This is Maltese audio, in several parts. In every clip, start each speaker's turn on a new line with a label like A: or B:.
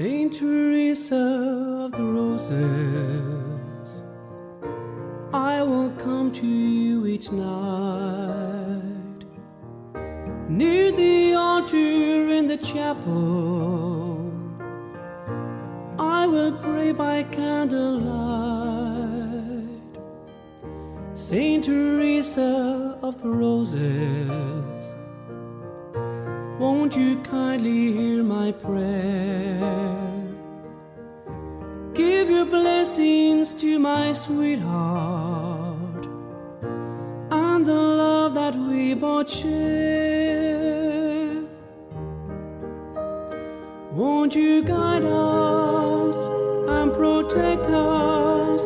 A: Saint Teresa of the Roses, I will come to you each night. Near the altar in the chapel, I will pray by candlelight. Saint Teresa of the Roses, won't you kindly hear my prayer? Give your blessings to my sweetheart and the love that we both share. Won't you guide us and protect us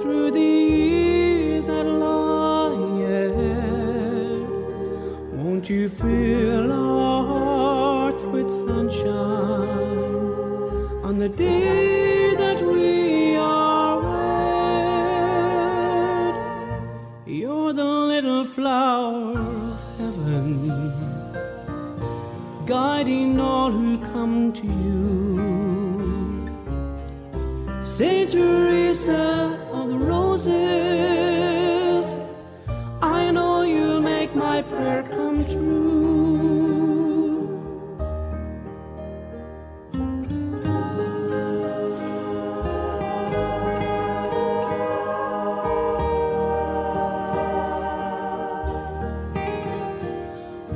A: through the years that lie ahead? Won't you fill our hearts with sunshine on the day that we are wed? You're the little flower of heaven, guiding all who come to you. Saint Teresa of the Roses, I know you'll make my prayer come true.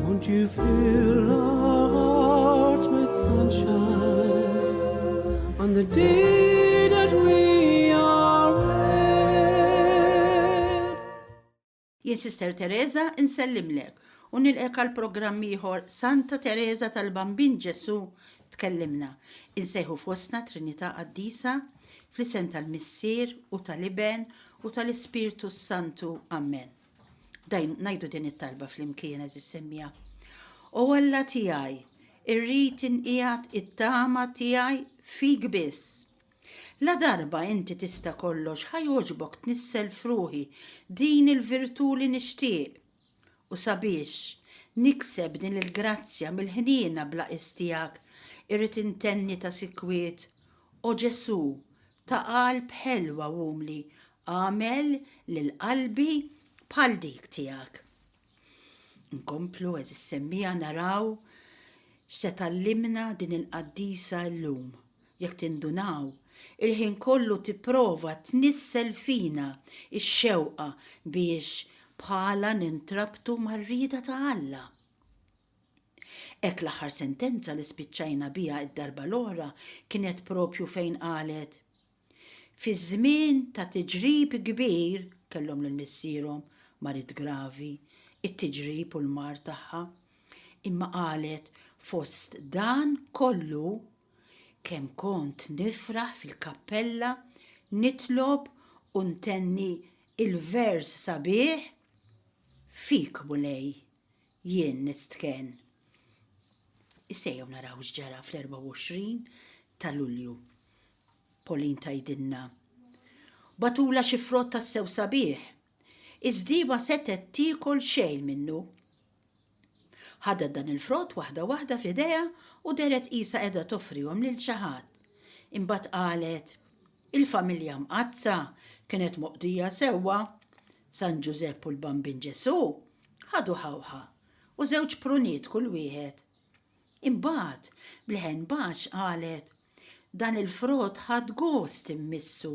A: Won't you fill our hearts with sunshine on the day that we are wed?
B: Jien Sister Teresa insellimlek u nilqek għal programm ieħor Santa Teresa tal-Bambin Ġesù tkellimna. Insejħu fostna Trinità Qaddisa fl-isem tal-Missier u tal-Iben u tal-Ispirtu s-Santu. Amen. Dajn ngħidu din it-talba flimkien għeżież semmiegħa. O Alla tiegħi, irrid inqiegħed it-tama tiegħi fik biss. La darba inti tista' kollox ħa jogħġbok tnissel f'ruħi din il-virtù li nixtieq. U sabiex nikseb din il-grazzja mill-ħniena bla qies tiegħek, irrid intenni ta' sikwit, O Ġesù, ta' qalb ħelwa u umli, Agħmel lil qalbi bħal dik tiegħek. Nkomplu għeżież semmiegħa naraw x'se tgħallimna din il-qaddisa llum. Jekk tindunaw, il-ħin kollu tipprova tnissel fina x-xewqa biex bħalha nintrabtu mar-rieda ta' Alla. Hekk l-aħħar sentenza li spiċċajna biha d-darba l-oħra kienet propju fejn qalet, Fi żmien ta' tiġrib kbir kellhom lil missierhom marid gravi, it-tiġrib u l-mard tagħha. Imma qalet fost dan kollu kemm kont nifraħ fil-kappella nitlob u ntenni il-vers sabiħ Fik Mulej jien nistkenn. Issa ejjew naraw x'ġara fl-24 ta' Lulju. Pauline tgħidilna, Bagħtulha xi frott tassew sabiħ, iżda hi ma setgħet tiekol xejn minnu. Ħadet dan il-frott waħda waħda f'idejha u dehret qisha qiegħda toffrihom lil xi ħadd. Imbagħad qalet, Il-familja mqaddsa kienet moqdija sewwa, San Ġużepp u l-Bambin Ġesù ħadu ħawħa u żewġ pruniet kull wieħed. Imbagħad, b'leħen baxx qalet, Dan il-frott ħadt gost immissu.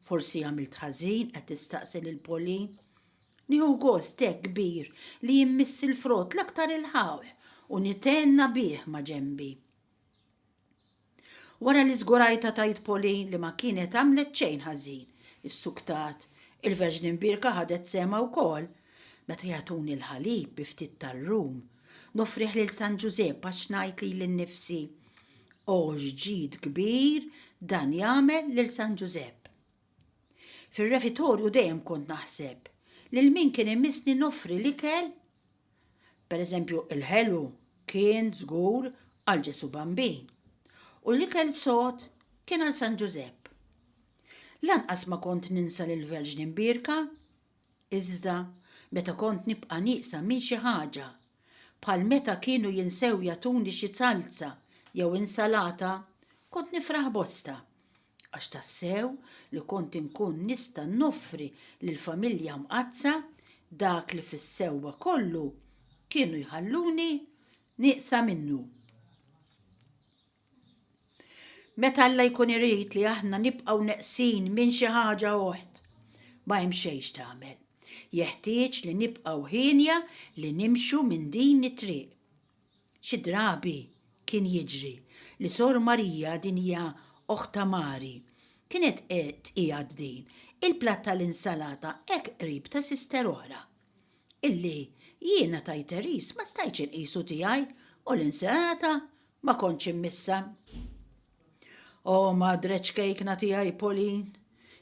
B: Forsi għamilt ħażin qed tistaqsi lil Pauline. Nieħu gost hekk kbir li immiss il-frott l-aktar il-ħawħ u nithenna bih ma' ġenbi. Wara li żgurajtha tgħid Pauline li ma kienet għamlet xejn ħażin, issuktat, il-Verġni Mbierka ħadet sehemha wkoll. Meta jagħtuni l-ħalib bi ftit tar-rum, noffrih lil San Ġużepp għax ngħid lili nnifsi, O x'ġid kbir dan jagħmel lil San Ġużepp! Fir-refitorju dejjem kont naħseb lil min kien imissni noffri l-ikel Per eżempju, il-ħelu kien żgur għal Ġesù Bambin u l-ikel sod kien għal San Ġużepp. Lanqas ma kont ninsa lill-Verġni Mbierka, iżda meta kont nibqa' nieqsa minn xi ħaġa, bħal meta kienu jinsew jagħtuni xi zalza jew insalata, Kont nifraħ bosta, għax tassew li kont inkun nista' noffri lill-Familja Mqaddsa dak li fis-sewwa kollu kienu jħalluni nieqsa minnu. Meta Alla jkun irid li aħna nibqgħu neqsin minn xi ħaġa oħt, ma hemm xejn x'tagħmel. Jeħtieġ li nibqgħu hienja li nimxu minn din it-triq. Xi drabi kien jiġri li Sor Marija, din hija oħtha Mari, kienet tqiegħed din il-platt tal-insalata hekk qrib ta' sister oħra, illi jiena tgħid Therese ma stajtx inqisu tiegħi u l-insalata ma kontx immissha. O madre ċkejkna tiegħi Pauline,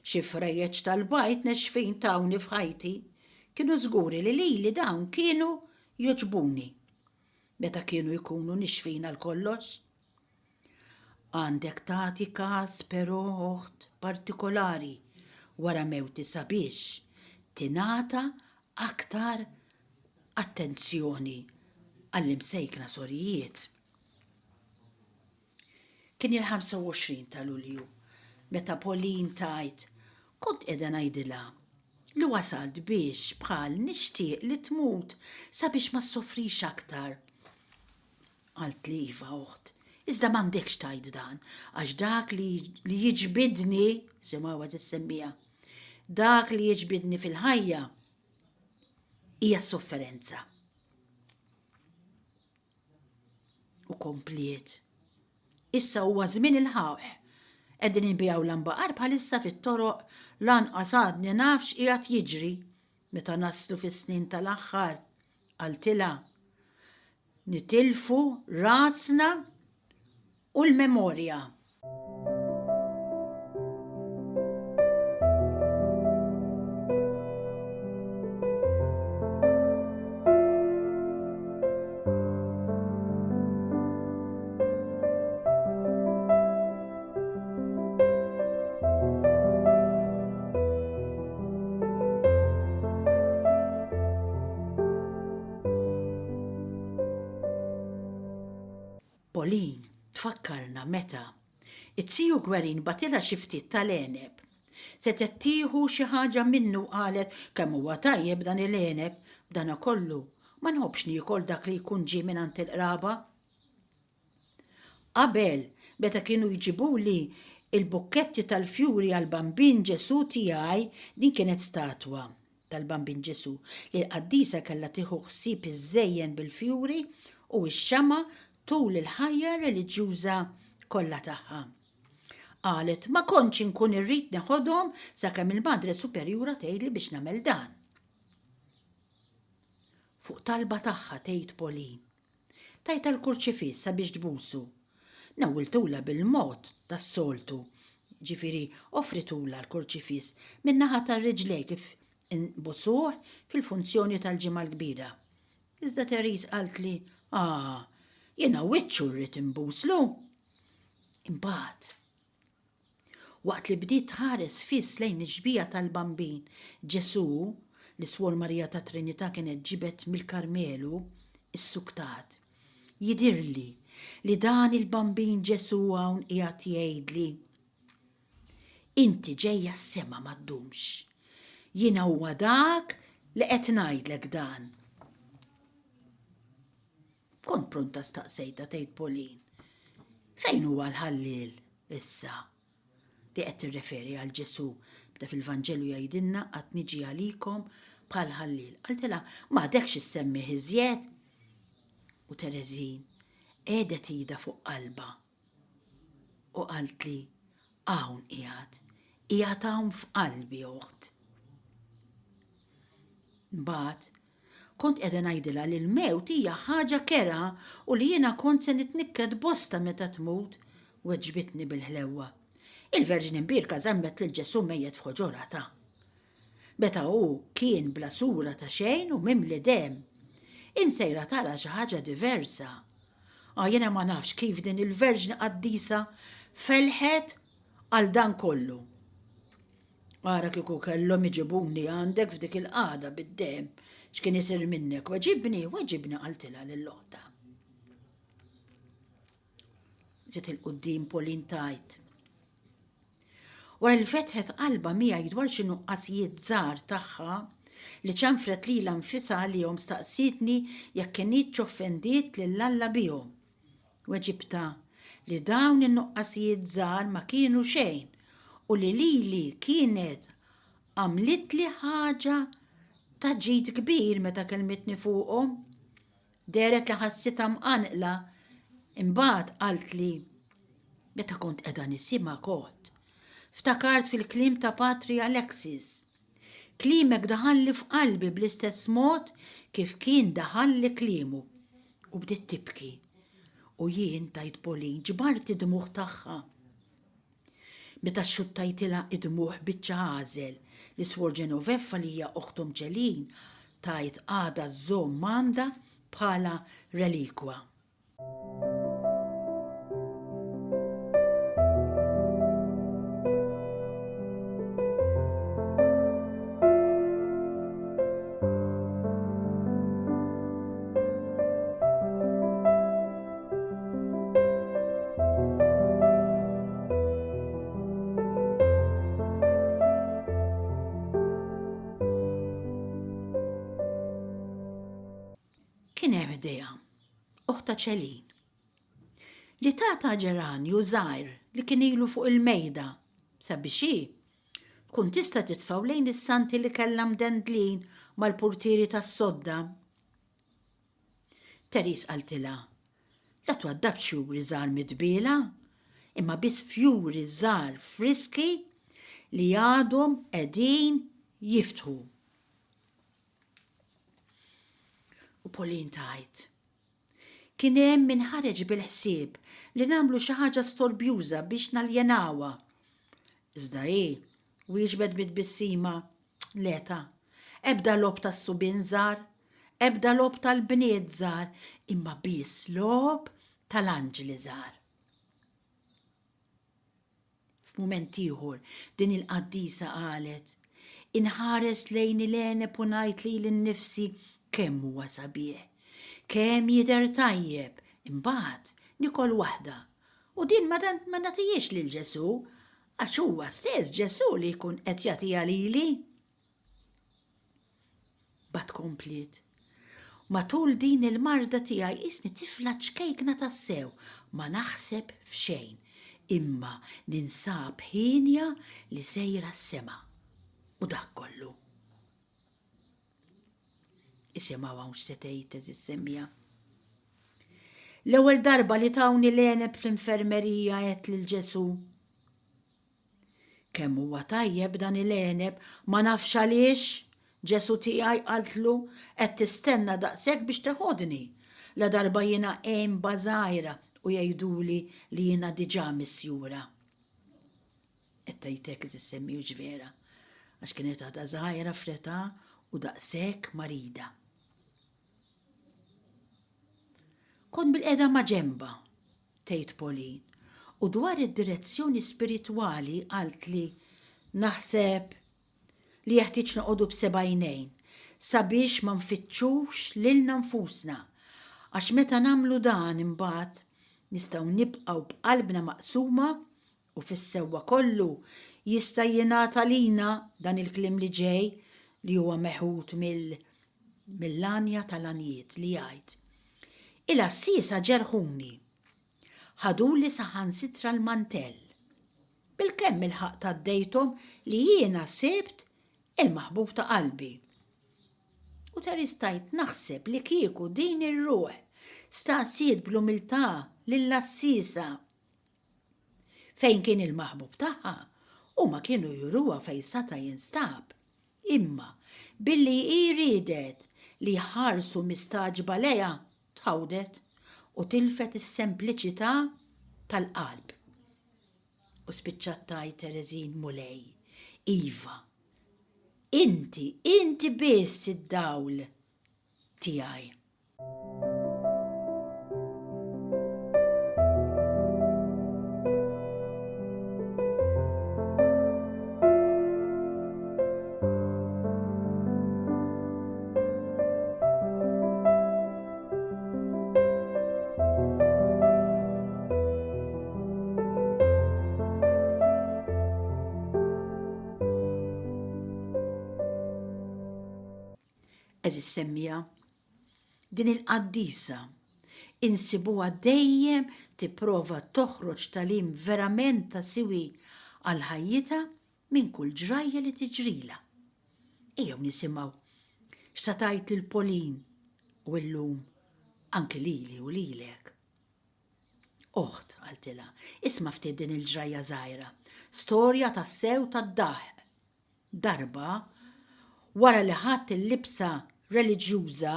B: xi frejjeġ tal-bajd nexfin tawni f'ħajti, kienu żguri li lili dawn kienu jogħġbuni meta kienu jkunu nixfin għal kollox. Għandek tagħti każ però oħt partikolari wara mewti sabiex tingħata aktar attenzjoni għall-imsejkna sorijiet. Kien il-25 ta' Lulju meta Pauline tgħid kont qiegħda ngħidilha li wasalt biex bħal nixtieq li tmut sabiex ma ssofrix aktar. Qaltli iva oħt, iżda m'għandekx tgħid dan għax dak li jiġbidni, simgħu għażiż semmiegħa, dak li jiġbidni fil-ħajja hija s-sofferenza. U kompliet. Issa huwa żmien il-ħawħ. Qegħdin inbigħu l-ambaqar bħalissa fit-toroq lanqas għadni naf x'qiegħed jiġri meta naslu fis-snin tal-aħħar, qaltilha. Nitilfu rasna u l-memorja. Pauline tfakkarna meta it-tiju Gwerin bagħtilha xi ftit tal-għeneb. Setgħet tieħu xi ħaġa minnu u qalet kemm huwa tajjeb dan il-għeneb, b'danakollu ma nħobbx niekol dak li jkun ġie mingħand il-qraba. Qabel, meta kienu jġibuli l-bukketti tal-fjuri għall-Bambin Ġesù tiegħi, din kienet statwa tal-Bambin Ġesù li l-qaddisa kellha tieħu ħsieb iżżejjen bil-fjuri u x-xama' tul il-ħajja reliġjuża kollha tagħha. Qalet, ma kontx inkun irrid neħodhom sakemm il-Madre Superjura tgħidli biex nagħmel dan. Fuq talba tagħha tgħid Pauline. Tajtha l-kurċifiss sabiex tbusu. Newwiltulha bil-mod tas-soltu, ġifieri offritulha l-kurċifiss min-naħa tar-riġlej kif inbusuh fil-funzjoni tal-Ġimgħa l-Kbira. Iżda Therese qaltli, Ah, jiena wiċċu rrid inbuslu! Imbagħad, Waqt li bdiet tħares fiss lejn ix-xbieha tal-Bambin Ġesù, li Swor Marija tat-Trinità kienet ġibet mill-Karmelu, issuktat, Jidhirli li dan il-Bambin Ġesù hawn qiegħed jgħidli, Inti ġejja s-sema ma ddumx. Jiena huwa dak li qed ngħidlek dan. Kont pronta staqsejtha tgħid Pauline. Fejn huwa l-ħalliel issa? Di qed tirreferi għal Ġesù meta fil-Vanġelu jgħidilna għad niġi għalikom bħal ħalliel. Qaltilha m'għadekx issemmih iżjed? U Tereżin qiegħdet idha fuq qalbha U qaltli, Hawn qiegħed, qiegħed hawn f'qalbi, oħt. Mbagħad, kont qiegħda ngħidilha li l-mewt hija ħaġa kerha u li jiena kont se nitnikket bosta meta tmut, weġbitni bil-ħlewwa. Il-Verġni Mbierka żammet lil Ġesù mejjet f'ħoġorha ta'. Meta hu kien bla sura ta' xejn u mimli demm. Int sejra tara xi ħaġa diversa. Ah, jiena ma nafx kif din il-Verġni Qaddisa felħet għal dan kollu. Ara kieku kellhom iġibuni għandek f'dik il-qagħda bid-demm, x'kien isir minnek? Weġibni, weġibni qaltilha lil oħtha. Żied 'il quddiem Pauline tgħid. Wara li fetħet qalbha miegħi dwar xi nuqqasijiet żgħar tagħha, li ċanfret lilha nfisha għalihom staqsietni jekk kinitx offendiet lil Alla bihom. Weġibtha li dawn in-nuqqasijiet żgħar ma kienu xejn u li lili kienet għamlitli ħaġa ta' ġid kbir meta kellmitni fuqhom. Dehret li ħassitha mqanqla, imbagħad qaltli, Meta kont qiegħda nisimgħek oħt, ftakart fil-kliem ta' Patri Alexis. Kliemek daħalli f'qalbi bl-istess mod kif kien daħalli kliemu. U bdiet tibki. U jien, tgħid Pauline, ġbart id-dmugħ tagħha. Meta xxuttajtilha id-dmugħ biċċa għażel li Swor Genoveffa li hija oħthom Celine tgħid għadha żżomm għandha bħala relikwa. Kien hemm idea, oħta Ċelin, li tata ġeranju żgħir li kien ilu fuq il-mejda sabiex hi tkun tista' titfgħu lejn is-santi li kellha mdendlin mal-purtieri tas-sodda. Therese qaltilha, La twaddabx fjuri żgħar mitbiela, imma biss fjuri żgħar friski li għadhom qegħdin jiftħu. U Pauline tgħid, Kien hemm min ħareġ bil-ħsieb li nagħmlu xi ħaġa storbjuża biex naljenawha. Iżda hi wieġbet bi tbissima, Le ta, ebda logħob tas-subien żgħar, ebda logħob tal-bniet żgħar, imma biss logħob tal-anġli żgħar. F'mument ieħor din il-qaddisa qalet, Inħares lejn il-għeneb u ngħid lili nnifsi kemm huwa sabiħ, kemm jidher tajjeb, imbagħad niekol waħda u din ma nagħtihiex lil Ġesù għax huwa stess Ġesù li jkun qed jagħtiha lili. Mbagħad kompliet, Matul din il-marda tiegħi qisni tifla ċkejkna tassew, ma naħseb f'xejn, imma ninsab hienja li sejra s-sema. U dak kollu. Isimgħu hawn x'se tgħid għeżież semmiegħa. L-ewwel darba li tawni l-għeneb fl-infermerija għedt lil Ġesù, Kemm huwa tajjeb dan il-għeneb, ma nafx għaliex, Ġesù tiegħi, qaltlu, qed tistenna daqshekk biex teħodni, ladarba jiena għenba żgħira u jgħiduli li jiena diġà misjura. Qed tgħid hekk li tissemmi hux vera, għax kienet għadha żgħira fl-età u daqshekk marida. Kont bilqiegħda ma' ġenbha, tgħid Pauline, u dwar id-direzzjoni spiritwali qaltli, Naħseb li jeħtieġ noqogħdu b'seba' għajnejn sabiex ma nfittxux lilna nfusna, għax meta nagħmlu dan imbagħad nistgħu nibqgħu b'qalbna maqsuma u fis-sewwa kollu jista' jingħad għalina dan il-kliem li ġej li huwa meħud mill mill-Għanja tal-Għanjiet li jgħid, Il-għassiesa ġerħuni, ħaduli saħansitra l-mantell. Bilkemm ilħaqt għaddejthom li jiena sibt il-maħbub ta' qalbi. U Therese tgħid naħseb li kieku din ir-ruħ staqsiet bl-umiltà lill-għassiesa Fejn kien il-maħbub tagħha, huma kienu juruha fejn sata' jinstab. Imma, billi hi riedet li jħarsu mistagħġba lejha, tħawdet u tilfet is-sempliċità tal-qalb. U spiċċat tgħid Tereżin, Mulej, iva, inti, inti biss id-dawl tiegħi. Għeżież semmiegħa, din il-qaddisa insibuha dejjem tipprova toħroġ tagħlim verament ta' siwi għal ħajjitha minn kull ġrajja li tiġrilha. Ejjew nisimgħu x'sa tgħid lil Pauline u illum anki lili u lilek. Oħt, qaltilha, isma' ftit din il-ġrajja żgħira, storja tassew tad-daħq. Darba, wara li ħadt il-libsa reliġjuża,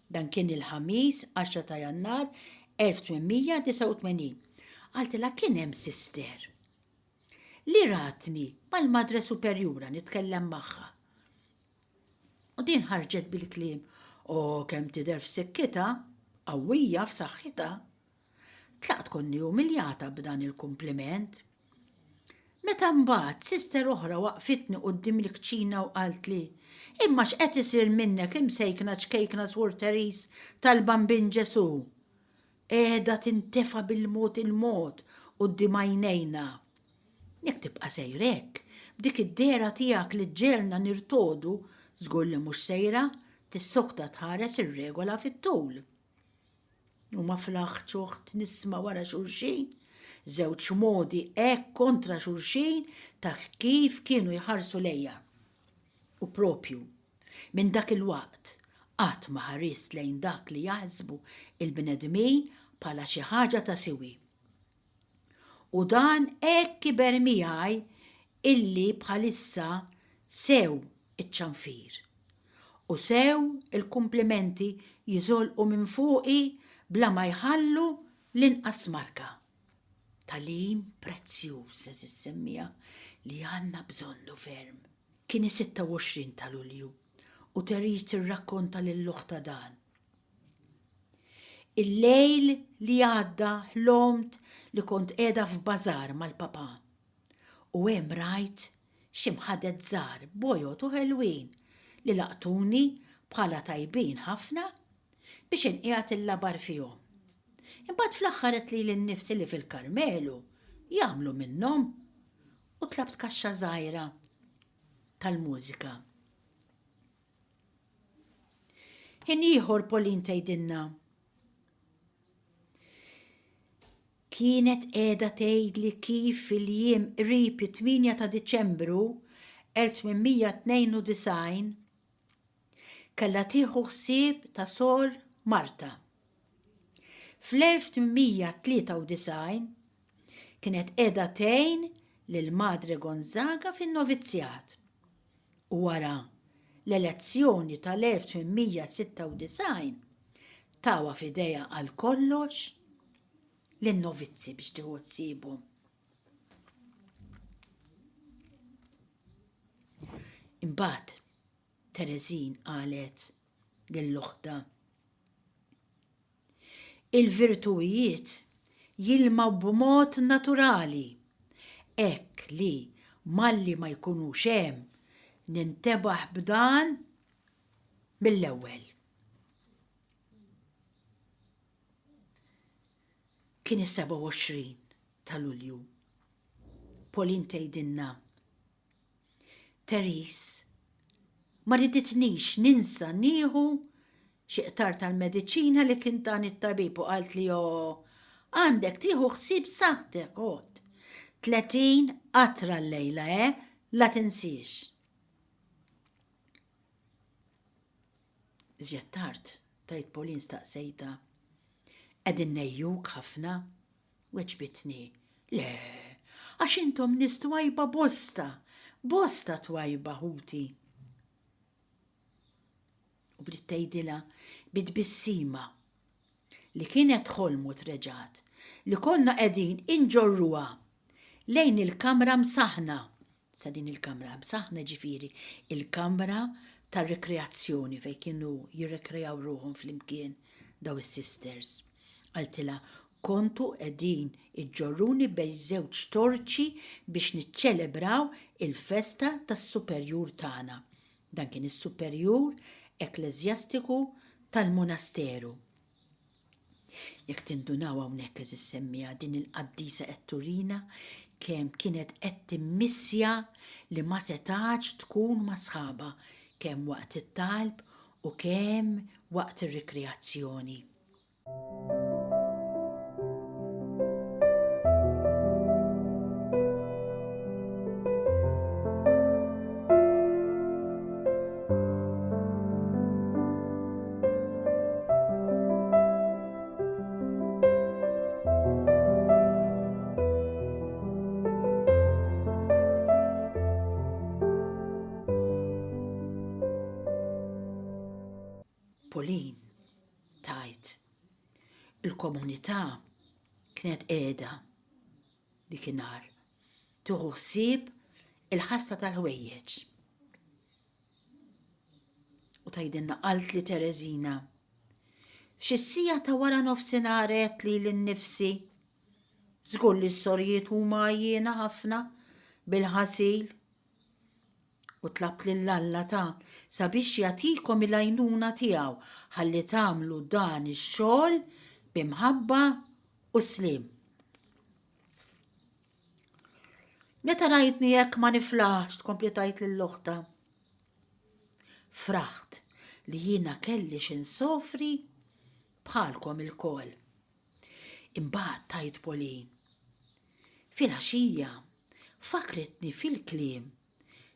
B: dan kien il-Ħamis 10 ta' Jannar 1889, qaltilha kien hemm sister li ratni mal-Madre Superjura nitkellem magħha. U din ħarġet bil-kliem, O kemm tidher f'sikkitha, qawwija f'saħħitha. Tlaqt konni umiljata b'dan il-kumpliment. Meta mbagħad sister oħra waqqfitni quddiem il-kċina u qaltli, Imma x'qed isir minnek imsejkna ċkejkna Swor Therese tal-Bambin Ġesù? Qiegħda tintefa' bil-mod il-mod quddiem għajnejna. Jekk tibqa' sejr hekk, b'dik id-dehra tiegħek li ġġegħelna nirtogħdu, żgur li mhux sejra tissokta tħares ir-regola fit-tul. U ma flaħtx oħt nisma' wara xulxin żewġ modi hekk kontra xulxin ta' kif kienu jħarsu lejja. U propju, minn dak il-waqt, qatt ma ħarist lejn dak li jaħsbu l-bnedmin bħala xi ħaġa ta' siwi. U dan hekk kiber miegħi illi bħalissa sew iċ-ċanfir u sew il-kumplimenti jiżolqu minn fuqi bla ma jħallu l-inqas marka. Tagħlim prezzjuż, għeżież semmiegħa, li għandna bżonnu ferm. Kien is-26 ta' Lulju u Therese tirrakkonta lil oħtha dan. Il-lejl li għadda ħlomt li kont qiegħda f'bażar mal-papà u hemm rajt xi mħaded żgħar bojod u ħelwin li laqtuni bħala tajbin ħafna biex inqiegħed il-labar fihom. Imbagħad fl-aħħar għedt lili nnifsi li fil-Karmelu jagħmlu minnhom u tlabt kaxxa żgħira tal-mużika. Ħin ieħor Pauline tgħidilna Kienet qiegħda tgħidli kif fil-jiem qrib it-8 ta' Diċembru 1892 kellha tieħu ħsieb ta' Sor Marta. Fl-1893 kienet qiegħda tgħin lil Madre Gonzaga fin-novizzjat. U wara l-elezzjoni tal-1896 tawha f'idejha għal kollox lin-novizzi biex tieħu ħsiebhom. Imbagħad Tereżin qalet lil oħtha, Il-virtuwijiet jilmaw b'mod naturali, hekk li malli ma jkunux hemm nintebaħ b'dan mill-ewwel. Kien is-27 ta' Lulju. Pauline tgħidilna, Therese ma riditnix ninsa nieħu xi qtar tal-mediċina li kien tani t-tabib u qaltli oh, għandek tieħu ħsieb saħħtek oħt. 30 qatra llejla eh, la tinsiex. Iżjed tard, tgħid Pauline staqsejtha, Qegħdin ngħejjuk ħafna? Weġbitni, Le, għax intom nies twajba bosta, bosta twajba ħuti. U bdiet tgħidilha bi tbissima li kienet ħolm u treġgħet, li konna qegħdin inġorruha lejn il-kamra msaħħna Sa din il-kamra msaħħna ġifieri il-kamra tar-rikreazzjoni fejn kienu jirrekreaw ruħhom flimkien daw is-sisters. Qaltilha, kontu qegħdin iġġorruni bejn żewġ torċi biex niċċelebraw il-festa tas-superjur tagħna. Dan kien is-superjur ekkleżjastiku tal-monasteru. Jekk tindunaw hawnhekk għeżież semmiegħa din il-qaddisa qed turina kemm kienet qed timmissja li ma setgħatx tkun ma' sħabha kemm waqt it-talb. u kemm waqt ir-rikreazzjoni. Pauline tgħid, Il-komunità kienet qiegħda dikinhar tieħu ħsieb il-ħasla tal-ħwejjeġ. U tgħidilna qaltli Tereżina, F'xi siegħa ta' wara nofsinhar għedt lili nnifsi, żgur li s-sorijiet huma għajjiena ħafna bil-ħasil. U tlabt lil Alla ta' sabiex jagħtikom il-għajnuna tiegħu ħalli tagħmlu dan ix-xogħol bi mħabba u sliem. Meta rajtni hekk ma niflaħx, tkompli tgħid lil oħtha. Fraħt li jiena kelli xi nsofri bħalkom ilkoll. Imbagħad tgħid Pauline, Filgħaxija fakkritni fil-kliem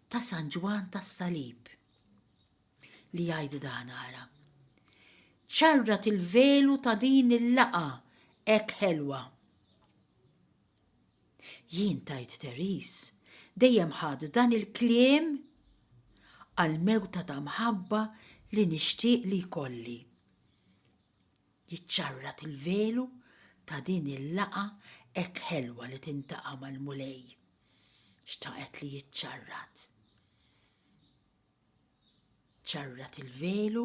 B: ta' San Ġwann tas-Salib li jgħid dan ara. Ċarrat il-velu ta' din il-laqgħa hekk ħelwa. Jien tgħid Therese, dejjem ħadt dan il-kliem għall-mewta ta' mħabba li nixtieq li jkolli. Jiċċarrat il-velu ta' din il-laqgħa hekk ħelwa li tintaqa' mal-Mulej. Xtaqet li jiċċarrat. Ċarrat il-velu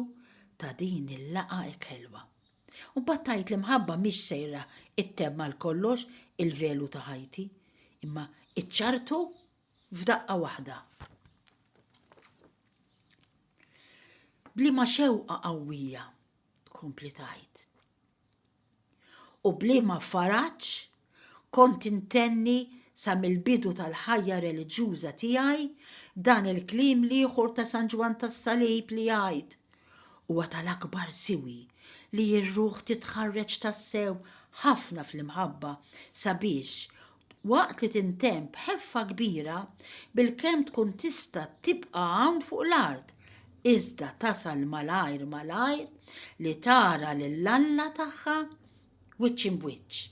B: ta' din il-laqgħa hekk ħelwa. U mbagħad tgħid l-imħabba mhix sejra ittemm għal kollox il-velu ta' ħajti, imma iċċartu f'daqqa waħda. B'liema xewqa qawwija, tkompli tgħid. U b'liema faraġ kont intenni sa mill-bidu tal-ħajja reliġjuża tiegħi dan il-kliem l-ieħor ta' San Ġwann tas-Salib li jgħid, Huwa tal-akbar siwi li r-ruħ titħarreġ tassew ħafna fl-imħabba sabiex, waqt li tintemm b'ħeffa kbira, bilkemm tkun tista' tibqa' hawn fuq l-art, iżda tasal malajr malajr li tara lil Alla tagħha wiċċ imb'wiċċ.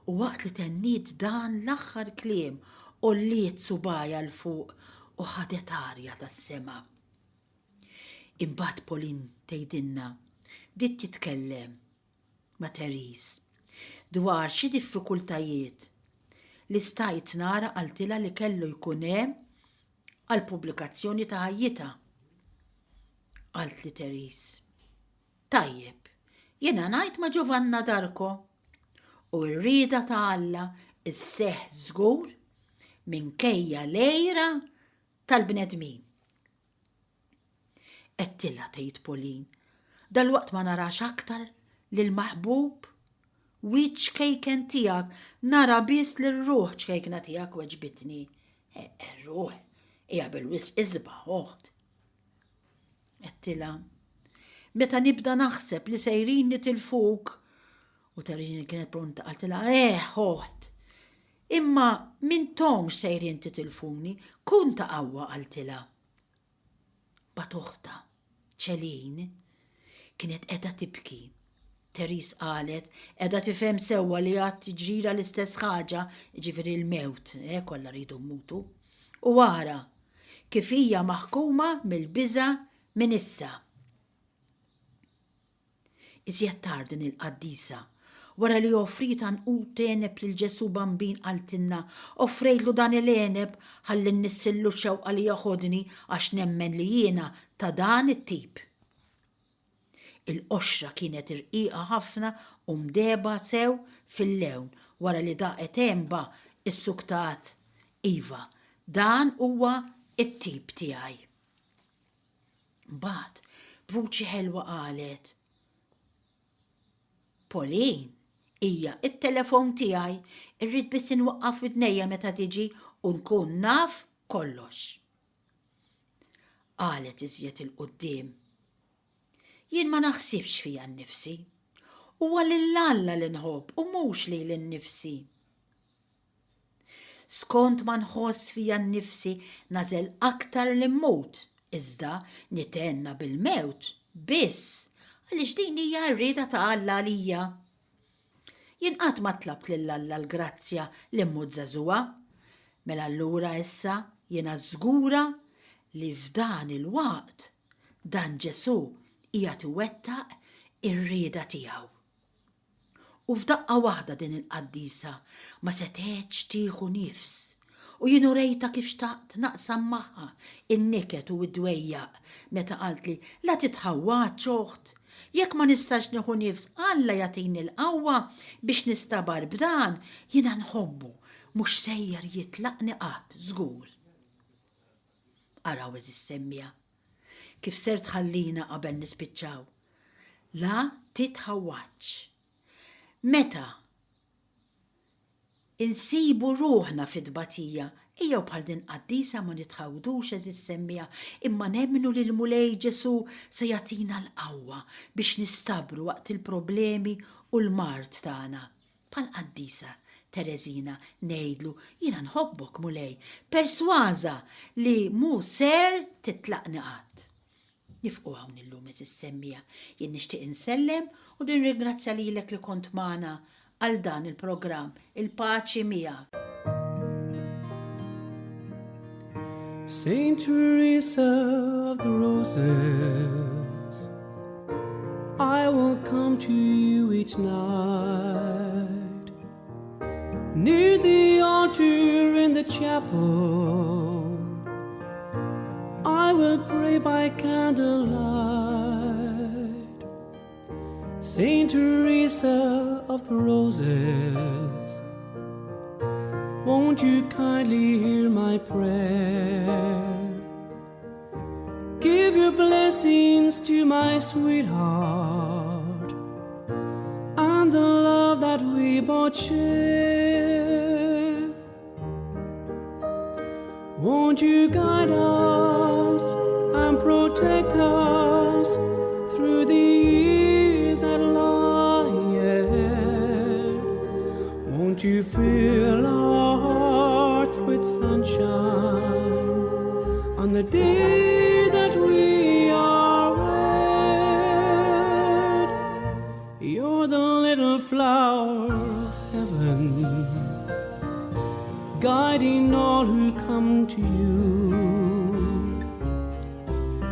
B: U waqt li tenniet dan l-aħħar kliem għolliet subgħajha 'l fuq u ħadet arja tas-sema. Imbagħad Pauline tgħidilna bdiet titkellem ma' Therese dwar xi diffikultajiet li stajt nara qaltilha li kellu jkun hemm għall-pubblikazzjoni ta' ħajjitha. Qaltli Therese. Tajjeb, jiena ngħid ma' Giovanna d'Arco u r-rieda ta' Alla sseħħ żgur minkejja l-għira tal-bnedmin. Għedtilha, tgħid Pauline, dalwaqt ma narax aktar lill-maħbub wiċċ ċkejken tiegħek, nara biss lir-ruħ ċkejkna tiegħek weġbitni. Ir-ruħ hija bil-wisq isbaħ, oħt. Għedtilha, meta nibda naħseb li sejrin nitilfuk, u Tereżina kienet pronta qaltilha, eh, oħt, imma m'intomx sejrin titilfuni, kun ta' qawwa qaltilha. Bat oħtha, Celine, kienet qiegħda tibki. Therese qalet, qiegħda tifhem sewwa li għad tiġrilha l-istess ħaġa, jiġifieri l-mewt, eh, kollha rridu mmutu. U ara, kif hija maħkuma mill-biża' minn issa. Iżjed tard din il-qaddisa, wara li offriet għanqud għeneb lil Ġesù Bambin qaltilna, Offrejtlu dan il-għeneb ħalli nnissillu x-xewqa li jeħodni għax nemmen li jiena ta' dan it-tip. Il-qoxra kienet irqiqa ħafna u mdehba sew fil-lewn wara li daqet għenba issuktat, Iva, dan huwa t-tip tiegħi. Mbagħad, b'vuċi ħelwa qalet, Pauline, hija it-telefon tiegħi, irrid biss inwaqqaf widnejja meta tiġi u nkun naf kollox. Qalet iżjed 'il quddiem, Jien ma naħsibx fija nnifsi. Huwa lil Alla li nħobb u mhux lili nnifsi. Skont ma nħoss fija nnifsi nagħżel aktar li mmut, iżda nithenna bil-mewt biss għaliex din hija r-rieda ta' Alla għalija. Jien qatt ma tlabt lil Alla l-grazzja li mmut żagħżugħa. Mela allura issa jiena żgura li f'dan il-waqt dan Ġesù qiegħed iwettaq ir-rieda tiegħu. U f'daqqa waħda din il-qaddisa ma setgħetx tieħu nifs u jien urejtha kif xtaqt naqsam magħha n-niket u d-dwejjaq meta qaltli la titħawwadx oħt, jekk ma nistax nieħu nifs Alla jagħtini l-qawwa biex nistabar b'dan, jiena nħobbu, mhux sejjer jitlaqni qatt żgur. Araw għeżież semmiegħa, kif ser tħallina qabel nispiċċaw. La titħawwadx. Meta insibu ruħna fit-tbatija, ejjew bħal din qaddisa ma nitħawdux għeżież semmiegħa, imma nemmnu li l-Mulej Ġesù se jagħtina l-qawwa biex nistabru waqt il-problemi u l-mard tagħna. Bħall-qaddisa Tereżina ngħidlu, jiena nħobbok Mulej, persważa li mhu ser titlaqni qatt. Nifqu hawn illum għeżież semmiegħa. Jien nixtieq insellem u nirringrazzja lilek li kont magħna għal dan il-programm. Il-paċi miegħek.
A: Saint Teresa of the Roses, I will come to you each night. Near the altar in the chapel, I will pray by candlelight. Saint Teresa of the Roses, won't you kindly hear my prayer? Give your blessings to my sweetheart and the love that we both share. Won't you guide us and protect us through the years that lie ahead? Won't you fill our hearts with sunshine on the day that we are wed? You're the little flower of heaven, guiding all who come to you.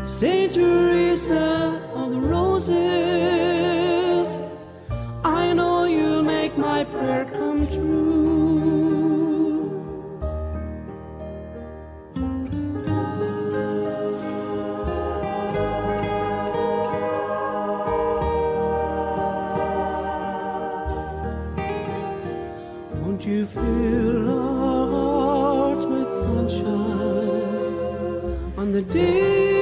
A: Saint Teresa of the Roses, I know you'll make my prayer come true. Won't you fill our hearts with sunshine on the day?